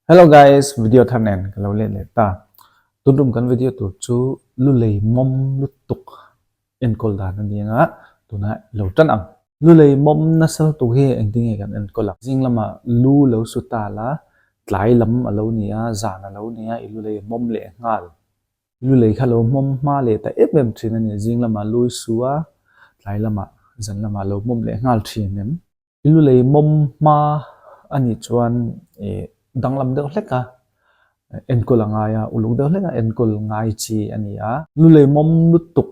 Hello guys, video thar nen ka lo let leh ta. Tun tum kan video tur chu lulei mawm lutuk enkawl dan a ni anga tunah i lo tan ang. Lulei mawm nasa lutuk hi engtin nge kan enkawl ang? Zing lamah lu lo su ta la, tlai lam a lo ni a, zan a lo ni a, i lulei a mawm leh nghal. Lulei kha lo hmawm hma leh ta em em thin a ni. Zing lamah lu i su a, tlai lamah zan lamah lo hmawm leh nghal thin em? I lulei mawm hma a nih chuan ih danglam deuh hlek a, enkawl a ngai a, uluk deuh hlek a enkawl ngai chi a ni a. Lulei mawm lutuk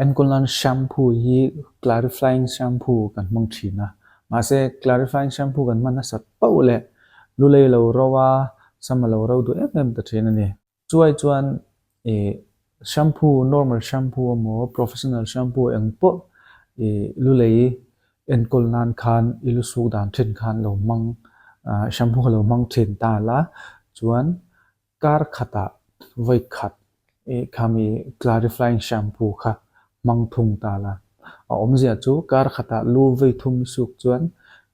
enkawl nan shampoo hi clarifying shampoo kan hmang thin a, mahse clarifying shampoo kan hman nasat pauh leh lulei lo ro a, sam a lo ro duh em em ta thin a ni. Chuai chuan ih shampoo normal shampoo emaw professional shampoo eng pawh ih lu lei enkawl nan khan i lu suk dan thin khan lo hmang ah shampoo kha lo hmang thin ta la chuan kar khatah vawi khat ih khami clarifying shampoo kha hmang thung ta la. A awmzia chu kar khatah lu vawi thum suk chuan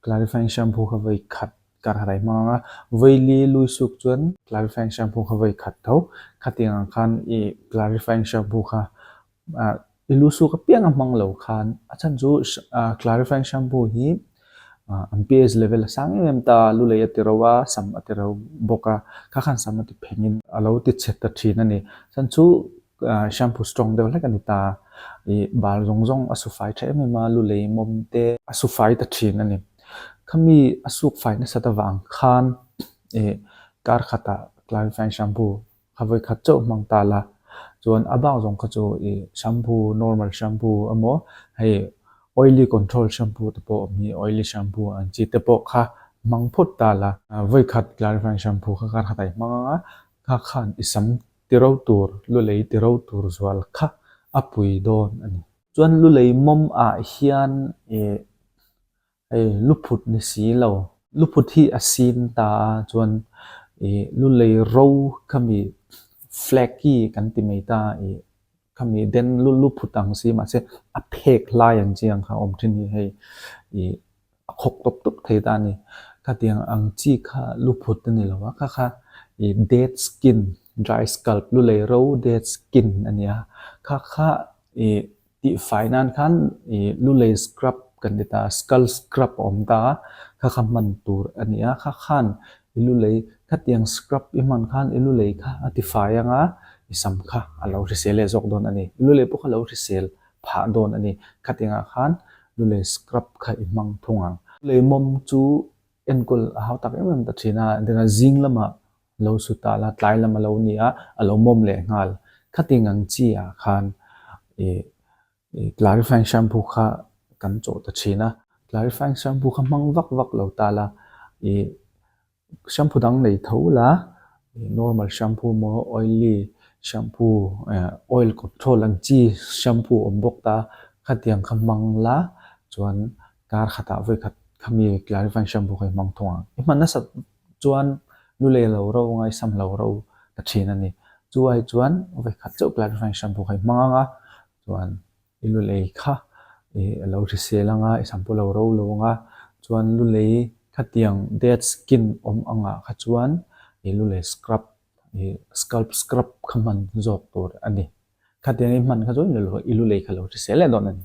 clarifying shampoo kha vawi khat Kar harai hmang anga vawi lui suk chuan clarifying shampoo kha vawi khat tho. Khatiang ang khan i clarifying shampoo kha i lu suk apiang a hmang lo khan a chhan chu clarifying shampoo hi an pH level a sang em em ta, lu lei a ti ro a, sam a ti ro bawk a, kha khan sam a ti phengin a lo ti chhe ta thin a ni. Chhan chu shampoo strong deuh hlek a ni ta, i bal zawng zawng a su fai tha em em a, lu lei mawm te a su fai ta thin a ni. Khami a suk fai nasat avang khan ih kar khatah clarifying shampoo kha vawi khat chauh hmang ta la, chuan a bak zawng kha chu ih shampoo normal shampoo emaw hei oily control shampoo te pawh awm hi oily shampoo ang chi te pawh kha hmang phawt ta la. Vawi khat clarifying shampoo kha kar khatah i hmang ang a, kha khan i sam ti ro tur lu lei ti ro tur zual kha a pui dawn a ni. Chuan lu lei mawm ah hian ih hei lu phut ni si lo, lu phut hi a sin ta a chuan ih lu lei ro khami flaky kan ti mai ta ih khami den lu lu phut ang si mahse a phek hlai ang chi ang kha a awm thin hi hei ih a khawk tawp tawp thei ta a ni. Khatiang ang chi kha lu phut a ni lo a, kha kha ih dead skin dry scalp lu lei ro dead skin a ni a, kha kha ih tihfai nan khan ih lu lei scrub kan ti ta a, skull scrub a awm ta a, kha kha hman tur a ni a, kha khan i lu lei khatiang scrub i hman khan i lu lei kha a tifai ang a, i sam kha a lo hrisel leh zawk dawn a ni. I lu lei pawh kha a lo hrisel phah dawn a ni. Khatiangah khan lu lei scrub kha i hmang thung ang. Lu lei mawm chu enkawl a hau tak em em ta thin a, engtin a zing lamah lo su ta la, tlai lam a lo ni a, a lo mawm leh nghal. Khatiang ang chi ah khan ih ih clarifying shampoo kha kan chawh ta thin a, clarifying shampoo kha hmang vak vak lo ta la, ih shampoo dang nei tho la, ih normal shampoo maw oily shampoo eh oil control ang chi shampoo awm bawk ta, khatiang kha hmang la chuan kar khatah vawi khat khami clarifying shampoo kha i hmang thung ang. I hman nasat chuan lu lei lo ro ngaisam lo ro ta thin a ni. Chu ai chuan vawi khat chauh clarifying shampoo kha i hmang ang a, chuan i lu lei kha ih a lo hrisel ang a, i sam pawh lo ro lo ang a, chuan lu lei khatiang dead skin awm angah kha chuan i lu lei scrub ih scalp scrub kha hman zawk tur a ni. Khatiang i hman kha chuan i lu lei kha lo hrisel leh dawn a ni.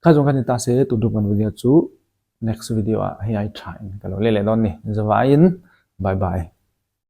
Kha zawng kha ni ta se tun tum kan video chu Next video ah hei ai tha in ka lo leh leh dawn ni. Zavaiin bye bye.